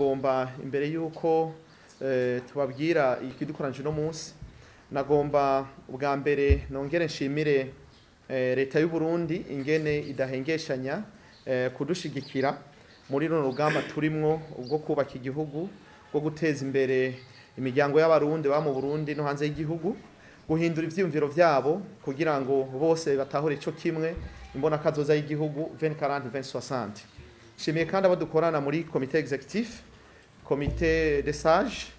Nagomba imbere yuko tubabwira ikidukoranyije uno munsi, nagomba ubwa mbere nongere nshimire leta y'u Burundi ingene idahengeshanya kudushigikira muri runo rugamba turimwo ubwo kubaka igihugu, bwo guteza imbere imiryango y'Abarundi baba mu Burundi no hanze y'igihugu, guhindura ivyiyumviro vyabo kugira ngo bose batahure ico kimwe imbonakazoza y'igihugu 2040 2060. Nshimiye kandi abo dukorana muri comité exécutif, comité des sages,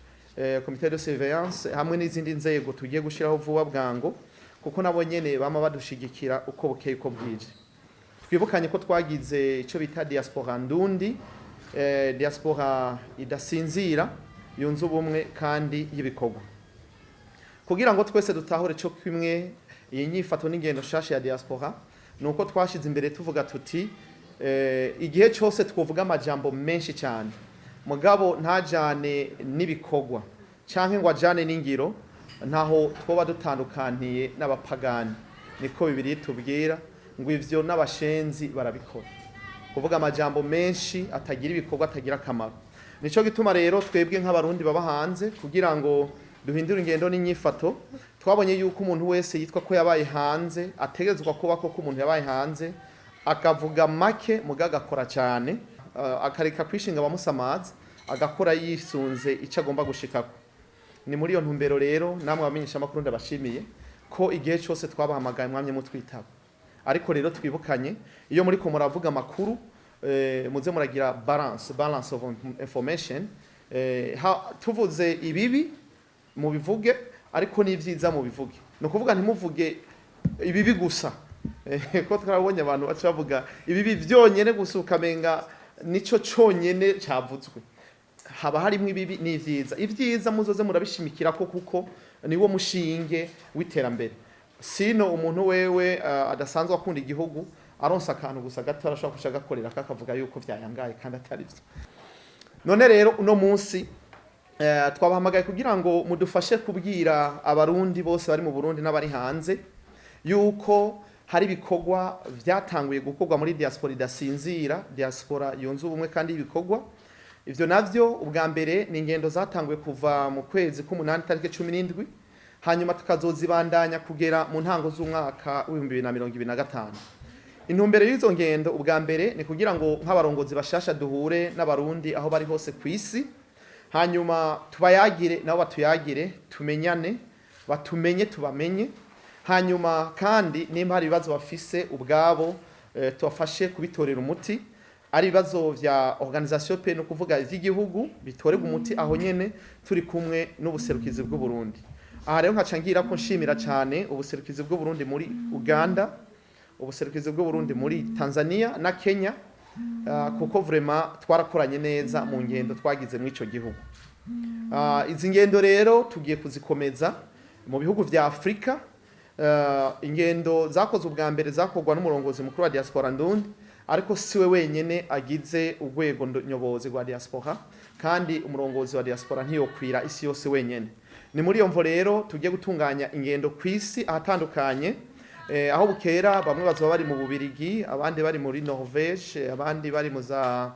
comité de surveillance hamwe n'izindi nzego tugiye gushiraho vuba bwango, kuko nabo nyene bama badushigikira uko bukeye uko bwije. Twibukanye ko twagize ico bita diaspora ndundi, diaspora idasinzira, yunze ubumwe kandi y'ibikorwa, kugira ngo twese dutahure co kimwe iyi nyifato n'ingendo nshasha ya diaspora. Nuko twashize imbere tuvuga tuti igihe cyose twovuga amajambo menshi cyane mugabo ntajane n'ibikorwa canke ngo ajane n'ingiro, ntaho twoba dutandukaniye n'abapagani. Niko Bibiliya itubwira ngo ivyo n'abashenzi barabikora, kuvuga amajambo menshi atagira ibikorwa, atagira akamaro. Nico gituma rero twebwe nk'Abarundi baba hanze, kugira ngo duhindure ingendo n'inyifato, twabonye yuko umuntu wese yitwa ko yabaye hanze ategerezwa kuba koko umuntu yabaye hanze, akavuga make muga agakora cyane, akareka kwishinga abamusamaza, agakora yisunze icyo agomba gushikako. Ni muri iyo ntumbero rero namwe abamenyesha amakuru ndabashimiye ko igihe cyose twabahamagaye mwamye mutwitaba. Ariko rero twibukanye, iyo muriko muravuga amakuru, muze muragira balance of information. Tuvuze ibibi mubivuge, ariko n'ivyiza mubivuge. Ni ukuvuga ntimuvuge ibibi gusa. Ko twarabonye abantu baca bavuga ibibi vyonyene gusa, ukamenga nico conyene cavuzwe. Haba harimwo ibibi n'ivyiza. Ivyiza muzoze murabishimikira ko, kuko niwo mushinge w'iterambere. Sino umuntu wewe adasanzwe akunda igihugu, aronsa akantu gusa gato arashobora kuca agakorera kakavuga yuko vyayangaye kandi atari vyo. None rero uno munsi twabahamagaye kugira ngo mudufashe kubwira Abarundi bose bari mu Burundi n'abari hanze yuko hari ibikorwa vyatanguye gukorwa muri diaspora idasinzira, diaspora yunze ubumwe kandi ibikorwa. Ivyo navyo ubwa mbere ni ingendo zatanguye kuva mu kwezi k'umunani tariki 17, hanyuma tukazozibandanya kugera mu ntango z'umwaka w'2025. Intumbero y'izo ngendo ubwa mbere ni kugira ngo nk'abarongozi bashasha duhure n'Abarundi aho bari hose ku isi, hanyuma tubayagire nabo batuyagire, tumenyane, batumenye tubamenye, hanyuma kandi nimba hari ibibazo bafise ubwabo, tubafashe kubitorera umuti. Ari ibibazo vya organisation pe, no kuvuga ivy'igihugu, bitorerwa umuti aho nyene turi kumwe n'ubuserukizi bw'u Burundi. Aha rero nkaca ngira ko nshimira cyane ubuserukizi bw'u Burundi muri Uganda, ubuserukizi bw'u Burundi muri Tanzania na Kenya, kuko vraiment twarakoranye neza mu ngendo twagize muri ico gihugu. Izi ngendo rero tugiye kuzikomeza mu bihugu vya Afrika. Ingendo zakozwe ubwa mbere zakorwa n'umurongozi mukuru wa diaspora ndundi, ariko siwe wenyene agize urwego nyobozi rwa diaspora, kandi umurongozi wa diaspora ntiyokwira isi yose wenyene. Ni muri iyo mvo rero tugiye gutunganya ingendo ku isi ahatandukanye. Aho bukera bamwe bazoba bari mu Bubirigi, abandi bari muri Norvège, abandi bari mu za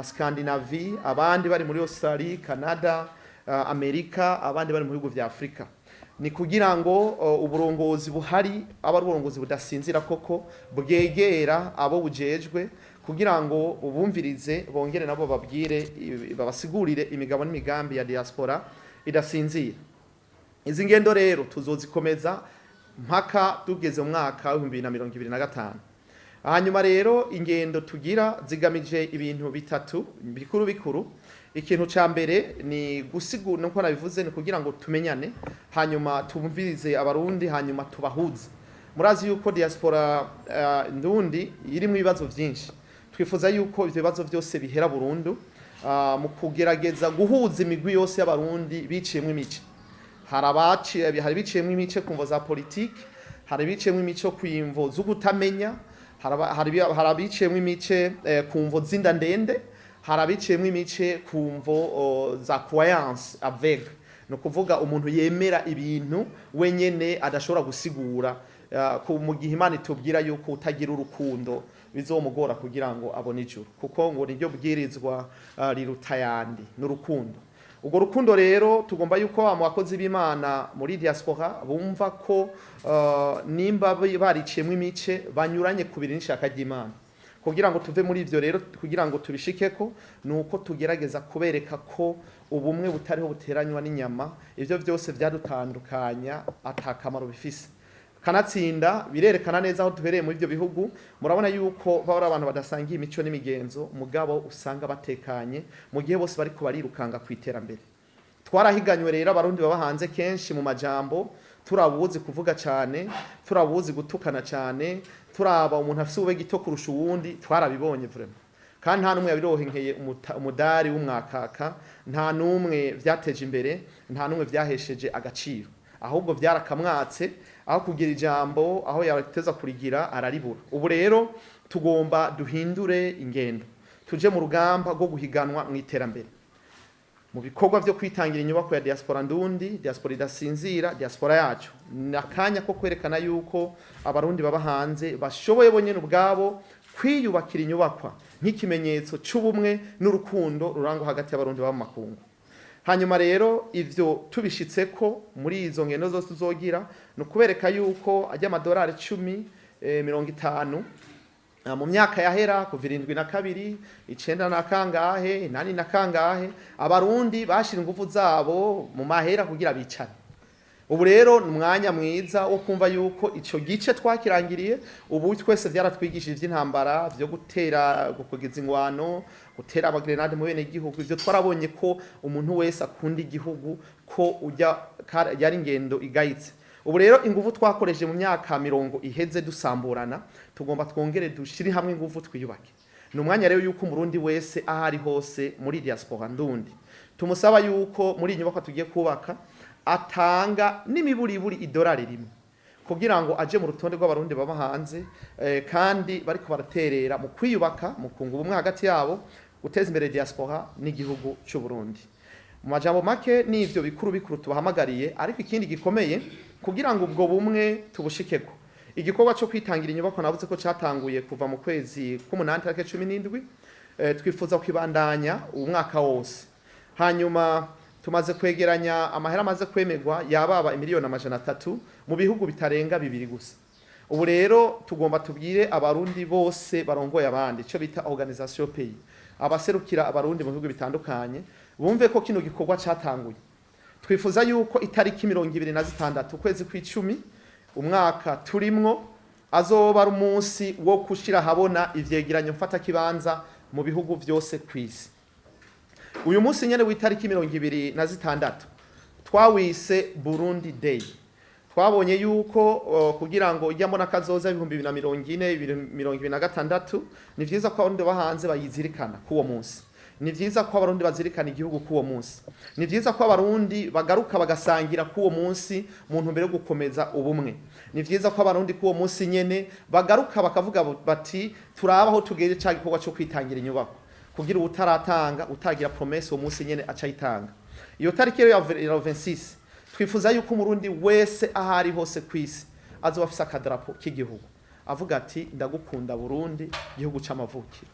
Scandinavie, abandi bari muri Australie, Canada, Amerika, abandi bari mu bihugu vya Afrika. Ni kugira ngo uburongozi buhari aba ari uburongozi budasinzira koko, bwegera abo bujejwe kugira ngo bubumvirize, bongere nabo babwire, babasigurire imigabo n'imigambi ya diaspora idasinzira. Izi ngendo rero tuzozikomeza mpaka tugeze mu mwaka w'2025. Hanyuma rero ingendo tugira zigamije ibintu bitatu bikuru bikuru. Ikintu ca mbere ni gusigura, nuko nabivuze, ni kugira ngo tumenyane, hanyuma tumvirize Abarundi, hanyuma tubahuze. Murazi yuko diaspora ndundi irimwo ibibazo vyinshi. Twifuza yuko ivyo bibazo vyose bihera burundu mu kugerageza guhuza imigwi yose y'Abarundi biciyemwo imice. Hari abaciye, hari biciyemwo imice ku mvo za politiki, hari biciyemwo imice ku mvo z'ukutamenya, hari abiciyemwo imice ku mvo z'inda ndende, hari abiciyemwo imice ku mvo za croyance aveugle, ni ukuvuga umuntu yemera ibintu wenyene adashobora gusigura. Mu gihe Imana itubwira yuko utagira urukundo bizomugora kugira ngo abone ijuru, kuko ngo niryo bwirizwa riruta ayandi n'urukundo. Urwo rukundo rero tugomba yuko mu bakozi b'Imana muri diaspora bumva ko nimba bariciyemwo imice banyuranye kubiri n'ishaka ry'Imana. Kugira ngo tuve muri ivyo rero, kugira ngo tubishikeko, nuko tugerageza kubereka ko ubumwe butariho buteranywa n'inyama. Ivyo vyose vyadutandukanya atakamaro bifise. Kanatsinda birerekana neza aho duhereye muri ivyo bihugu. Murabona yuko baba ari abantu badasangiye imico n'imigenzo, mugabo usanga batekanye mu gihe bose bariko barirukanga ku iterambere. Twarahiganywe rero Abarundi baba hanze kenshi mu majambo, turabuzi kuvuga cyane, turabuzi gutukana cyane, turaba umuntu afise ube gito kurusha uwundi. Twarabibonye vraiment, kandi nta n'umwe yabirohenkeye umudari w'umwakaka, nta n'umwe vyateje imbere, nta n'umwe vyahesheje agaciro, ahubwo vyarakamwatse. Aho kugira ijambo aho yateza kurigira araribura. Ubu rero tugomba duhindure ingendo, tuje mu rugamba rwo guhiganwa mu iterambere, mu bikorwa vyo kwitangira inyubako ya diaspora ndundi, diaspora idasinzira, diaspora yacu. Ni akanya ko kwerekana yuko Abarundi baba hanze bashoboye bonyene ubwabo kwiyubakira inyubakwa nk'ikimenyetso c'ubumwe n'urukundo rurangwa hagati y'Abarundi baba mu makungu. Hanyuma rero ivyo tubishitseko muri izo ngendo zose tuzogira, ni ukubereka yuko ajya amadolari 10, 50 mu myaka yahera kuva 72, 90 na kangahe, 80 na kangahe, Abarundi bashira ingufu zabo mu mahera kugira bicare. Ubu rero ni umwanya mwiza wo kumva yuko ico gice twakirangiriye. Ubu twese vyaratwigishije ivy'intambara vyo gutera, gukogeza ingwano, gutera amagrenade mu bene igihugu. Ivyo twarabonye ko umuntu wese akunda igihugu ko ujya yari ingendo igayitse. Ubu rero ingufu twakoresheje mu myaka 50 iheze dusamburana, tugomba twongere dushire hamwe ingufu twiyubake. Ni umwanya rero yuko Umurundi wese aho ari hose muri diaspora ndundi tumusaba yuko muri iyi nyubakwa tugiye kubaka atanga n'imiburiburi idolari 1 kugira ngo aje mu rutonde rw'Abarundi baba hanze, kandi bariko baraterera mu kwiyubaka, mu kunga ubumwe hagati yabo, guteza imbere diaspora n'igihugu cy'u Burundi. Mu majambo make n'ivyo bikuru bikuru tubahamagariye. Ariko ikindi gikomeye kugira ngo ubwo bumwe tubushikeko, igikorwa cyo kwitangira inyubako navuze ko catanguye kuva mu kwezi k'umunani tariki 17, twifuza kwibandanya umwaka wose. Hanyuma tumaze kwegeranya amahera amaze kwemerwa yababa 300 miliyoni mu bihugu bitarenga 2 gusa. Ubu rero tugomba tubwire Abarundi bose barongoye abandi, ico bita organisation pays, abaserukira Abarundi mu bihugu bitandukanye, bumve ko kino gikorwa catanguye. Twifuza yuko itariki 26 ukwezi kw'icumi umwaka turimwo azoba ari umunsi wo gushira ahabona ivyegeranyo mfatakibanza mu bihugu vyose kw'isi. Uyu munsi nyene w'itariki 26 twawise Burundi Day. Twabonye yuko kugira ngo ijya mbona kazoza 2040, 2026, ni vyiza ko Abarundi bahanze bayizirikana k'uwo munsi. Ni vyiza ko Abarundi bazirikana igihugu k'uwo munsi. Ni vyiza ko Abarundi bagaruka bagasangira k'uwo munsi mu ntumbero yo gukomeza ubumwe. Ni vyiza ko Abarundi k'uwo munsi nyene bagaruka bakavuga bati turaba aho tugeze ca gikorwa cyo kwitangira inyubako, kugira utaratanga, utagira promesse, uwo munsi nyene aca ayitanga. Iyo tariki rero ya 26 twifuza yuko Umurundi wese aho ari hose kw'isi azoba afise akadarapo k'igihugu, avuga ati ndagukunda Burundi, igihugu c'amavukiro.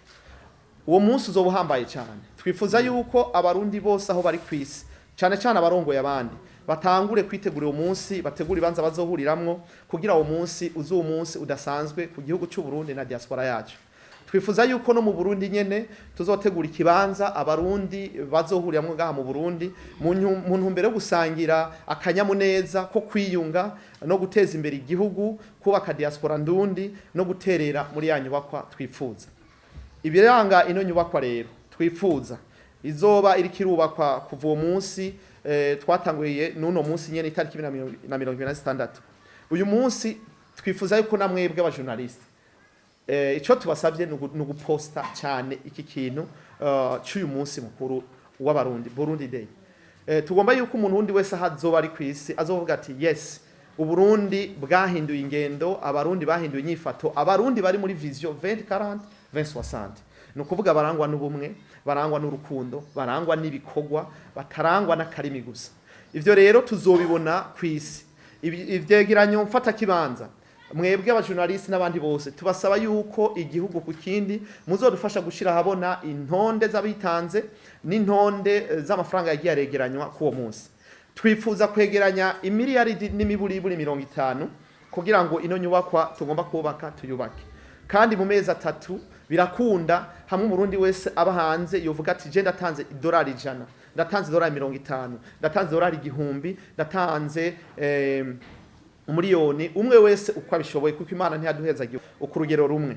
Uwo munsi uzoba uhambaye cyane. Twifuza yuko Abarundi bose aho bari kw'isi, cyane cyane abarongoye abandi, batangure kwitegura uwo munsi, bategura ibanza bazohuriramwo kugira uwo munsi uze uwo munsi udasanzwe ku gihugu cy'u Burundi na diaspora yacu. Twifuza yuko no mu Burundi nyene tuzotegura ikibanza Abarundi bazohuriramwo ngaha mu Burundi mu ntumbero yo gusangira akanyamuneza ko kwiyunga no guteza imbere igihugu, kubaka diaspora ndundi no guterera muri ya nyubakwa twifuza. Ibiranga ino nyubakwa rero twifuza izoba iriko irubakwa kuva uwo munsi twatanguye n'uno munsi nyene itariki 26. Uyu munsi twifuza yuko namwebwe abajournaliste, ico tubasabye ni uguposta cyane iki kintu cy'uyu munsi mukuru w'Abarundi, Burundi Day. Tugomba yuko umuntu wundi wese aho azoba ari kw'isi azovuga ati yes, Uburundi bwahinduye ingendo, Abarundi bahinduye inyifato, Abarundi bari muri vision 2040 2060, ni ukuvuga barangwa n'ubumwe, barangwa n'urukundo, barangwa n'ibikorwa, batarangwa n'akarimi gusa. Ivyo rero tuzobibona kw'isi. Ivyegeranyo mfata kibanza Mwebwe abajournaliste n'abandi bose, tubasaba yuko igihugu ku kindi muzodufasha gushira ahabona intonde z'abitanze n'intonde z'amafaranga yagiye aregeranywa k'uwo munsi. Twifuza kwegeranya imiliyaridi n'imiburiburi 50 kugira ngo ino nyubakwa tugomba kubaka tuyubake, kandi mu mezi 3 birakunda, hamwe Umurundi wese aba hanze yovuga ati: "Je ndatanze idolari 100, ndatanze idolari 50, ndatanze idolari 1000, ndatanze 1,000,000," umwe wese uko abishoboye, kuko Imana ntiyaduhezagiye ku rugero rumwe.